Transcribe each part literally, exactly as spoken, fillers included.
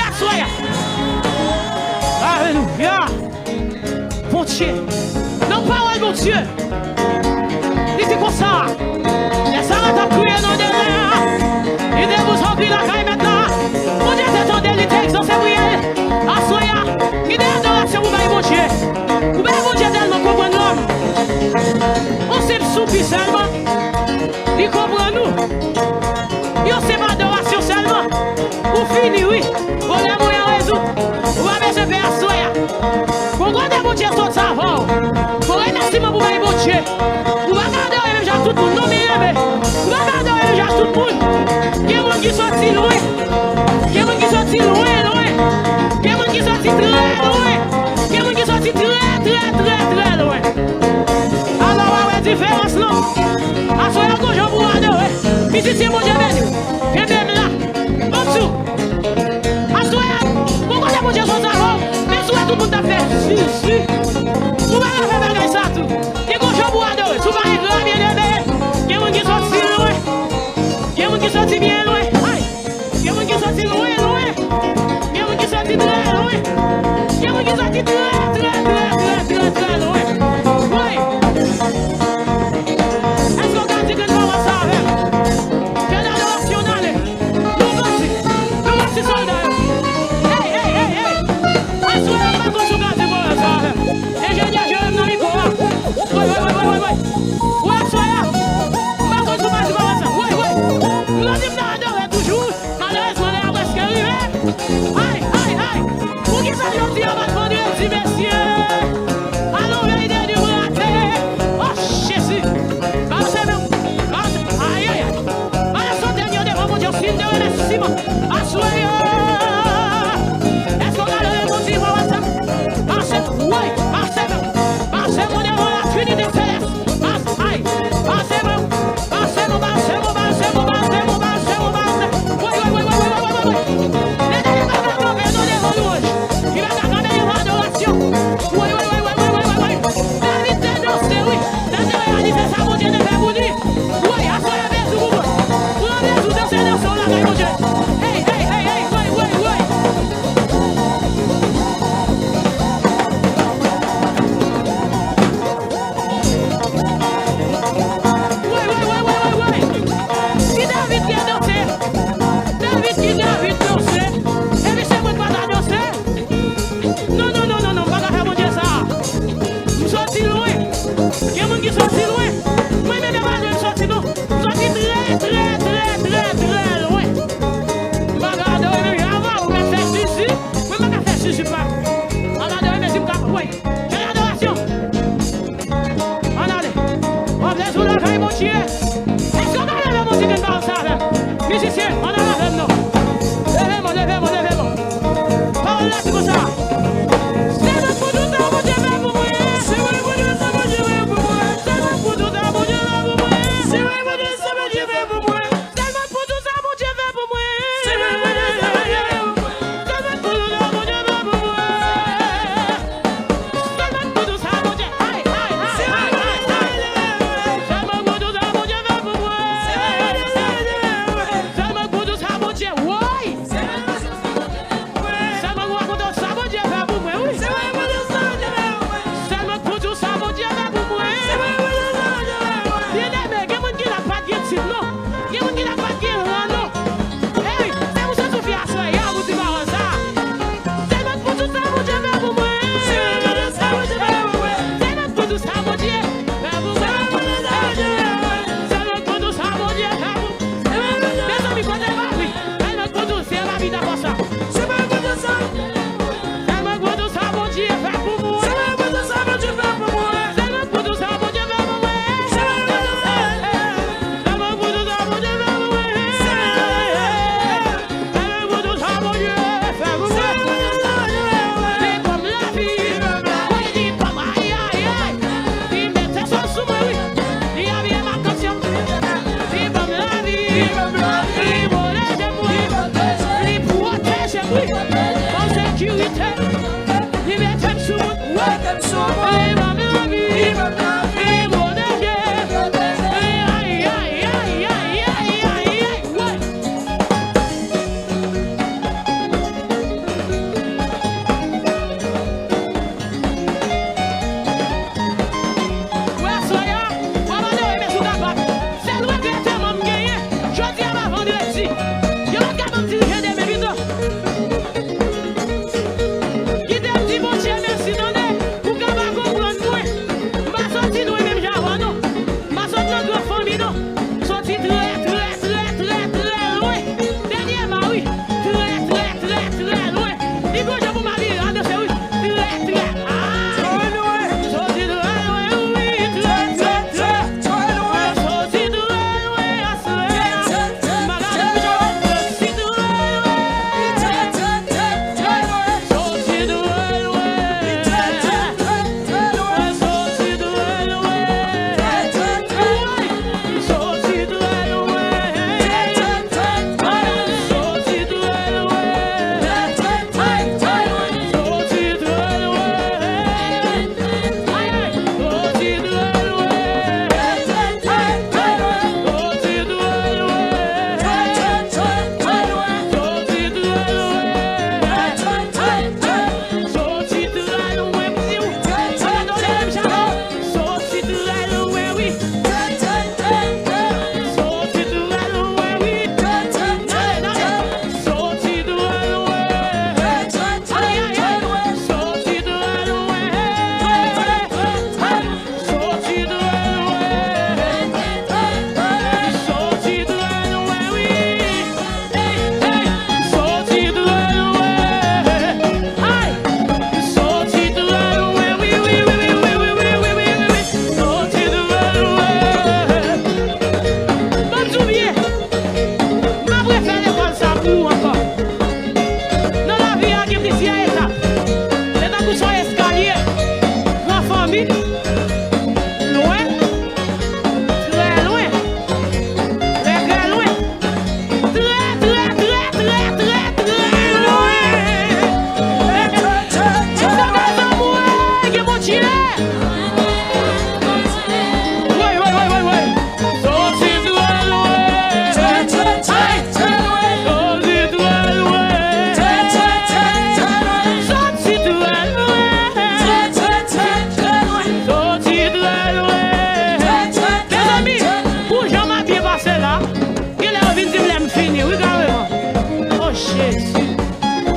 Aswè a. Alelouya. Bondye. Nan pawòl Bondye, li di konsa, lè Sara t ap kriye nan dezè a, li te bouzon kri lakay mèt la. Bondye te tande, li te egzose priyè l. Aswè a, gen de adorasyon pou bay Bondye. Ou bay Bondye tèlman konprann lòm. On senp soupi sèlman, li konprann ou. Yon senp adorasyon sèlman, ou fini wi. Pwoblèm ou yo rezoud. Ou pa bezwen pè aswè a. Gon kote Bondye sot sa avè w. Gon remèsiman pou bay Bondye. Ou pa ka adore menm jan ak tout moun non, byeneme. Ou pa ka adore menm jan ak tout moun. Gen moun ki soti lwen. Gen moun ki soti lwen, lwen. Gen moun ki soti trè lwen. Gen moun ki soti trè, trè, trè, trè lwen. Alò, w a wè diferans lan. Aswè a, gon jan pou w adore. Mizisyen, Bondye beni w. Kenbe m la. Ann di w. Aswè a, gon kote Bondye sot sa avè w. Menm si w wè tout moun t ap fè zizi. Ou pa ka fè bagay sa tou. Gen gon jan pou w adore. Si w pa engra, byeneme. Gen moun ki soti lwen. Gen moun ki soti byen lwen. Ay. Gen moun ki soti lwen, lwen. Gen moun ki soti trè lwen. Gen moun ki soti trè, trè, trè, trè, trè, trè lwen. Woy! Èske w ka di grenn pawòl sa avè m? Fè adorasyon n ale. Nou pati. Nou pati sòlda yo. Hey, hey, hey, hey. Aswè a, m pa konn si w ka di pawòl sa avè m. Enjenyè, jere m nan mikwo a. Woy, woy, woy, woy, woy, woy. Woy, aswè a. M pa konn si w ka di pawòl sa. Woy, woy. M santi m nan adore toujou. Malerezman, lè a prèske rive. Ay, ay, ay. Poukisa jodi a pa t vandredi, mesye? Alon vèy de nou rate. Oh, Jezi. Pase menm. Pase. Ay, ay, ay. Pase yon dènye devan Bondye, yon siy de remèsiman. Aswè a. Èske w ka leve Bondye pou w sa? Pase. Woy. Pase menm. Pase menm devan la Trinite Selès. Pase. Ay. Pase menm. Pase nou, pase nou, pase nou, pase nou, pase nou, pase nou. Woy, woy, woy, woy. Letènèl pa ka kanpe non devan lwanj. Li pa ka kanpe devan adorasyon. Woy, woy, woy. David te danse, wi. L ap te reyalize sa Bondye te fè pou li. Woy, aswè a, bezou pou mwen. Pran bezou, danse, danse w lakay Bondye. Hey, hey, hey, hey, woy, woy, woy. Woy, woy, woy, woy, woy, woy. Ki David ki danse? David ki David danse? Epi se mwen k pa ta danse? Non, non, non, non, non, m pa ka fè Bondye sa. M soti lwen. Gen moun ki soti lwen. Mwen menm, yo pa lwen m soti, non. M soti trè, trè, trè, trè, trè lwen. M pa ka adore menm jan avè w, ou mèt fè zizi. Mwen, m pa ka fè zizi, pa. M pa ka adore menm si m ka, woy. Fè adorasyon. Ann ale. W ap leve w lakay Bondye. Èske w ka leve Bondye grenn pawòl sa avè m? Mizisyen, ann ale avè m non. Leve men w, leve men w, leve men w. Pawòl la di konsa. Se mwen pou tout sa Bondye fè pou mwen. Se mwen pou tout sa Bondye fè pou mwen. Se mwen pou tout sa Bondye fè pou mwen. Se mwen pou tout sa Bondye fè pou mwen. Sèlman pou tout sa Bondye fè pou mwen. Sèlman pou tout sa Bondye fè pou mwen. Sèlman pou tout sa Bondye, ay, ay, ay, ay, ay, ay. Sèlman pou tout sa Bondye fè pou mwen. Sèlman pou tout sa Bondye, woy. Sèlman pou tout sa Bondye fè pou mwen, wi. Sèlman pou tout sa Bondye fè pou mwen. Byeneme, gen moun ki la pa t gen tit, non. Gen moun ki la pa t gen ran, non. Ey, se pou sot sou fi a aswè a, pou di pawòl sa. Sèlman pou tout sa Bondye fè pou mwen. Sèlman pou tout sa Bondye fè pou mwen. Sèlman pou tout sa Bondye fè pou mwen. Sèlman pou tout sa Bondye fè pou mwen. Mezanmi, kote papi? Sèlman pou tout, se papi ta fè sa. Sèlman pou tout sa Bondye fè pou mwen. Sèlman pou tout sa Bondye fè pou mwen. Sèlman pou tout sa Bondye fè pou mwen. Sèlman pou tout sa Bondye fè pou mwen. Sèlman pou tout sa Bondye fè pou mwen. Li ban m lavi. Wi, li ban m, ay, ay, ay. Li mete sòl sou mwen, wi. Li abiye m ak kantyè. Li ban m lavi. Li pwoteje m, wi. Li pwoteje m, wi. An sekirite. Li mete m sou wout, wi. Li ban m lavi. Li pwoteje m. Ay, ay, ay, ay, ay, ay, ay, ay. Wi.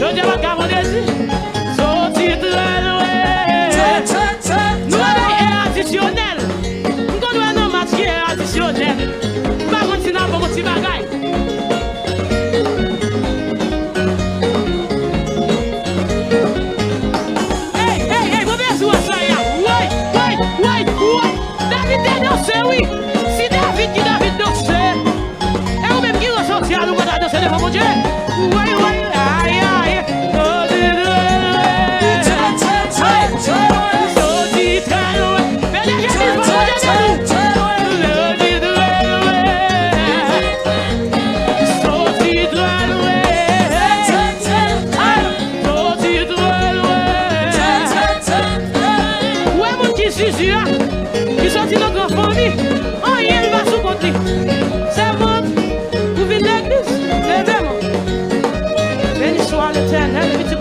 Jodi a pa ka vandredi. Soti trè lwen. Nou bagay e adisyonèl. M konn wè nan match ki e adisyonèl. M pa konn si n ap fè yon ti bagay. Ey, ey, ey, move sou aswè a. Woy, woy, woy, woy. David te danse, wi. Si David ki David danse, e ou menm ki rann sòsyal, ou pa ta danse devan Bondye. Woy, woy, ay, ay. Soti trè lwen. Soti trè lwen. P D G, viv pou Bondye de nou. Soti trè lwen. Soti trè lwen. Soti trè lwen. Ou wè moun ki Zuzu a, ki soti nan gran fanmi, anyen li pa sou kont li. Sèvant, ou vin legliz, leve men. Beni swa Letènèl, pitit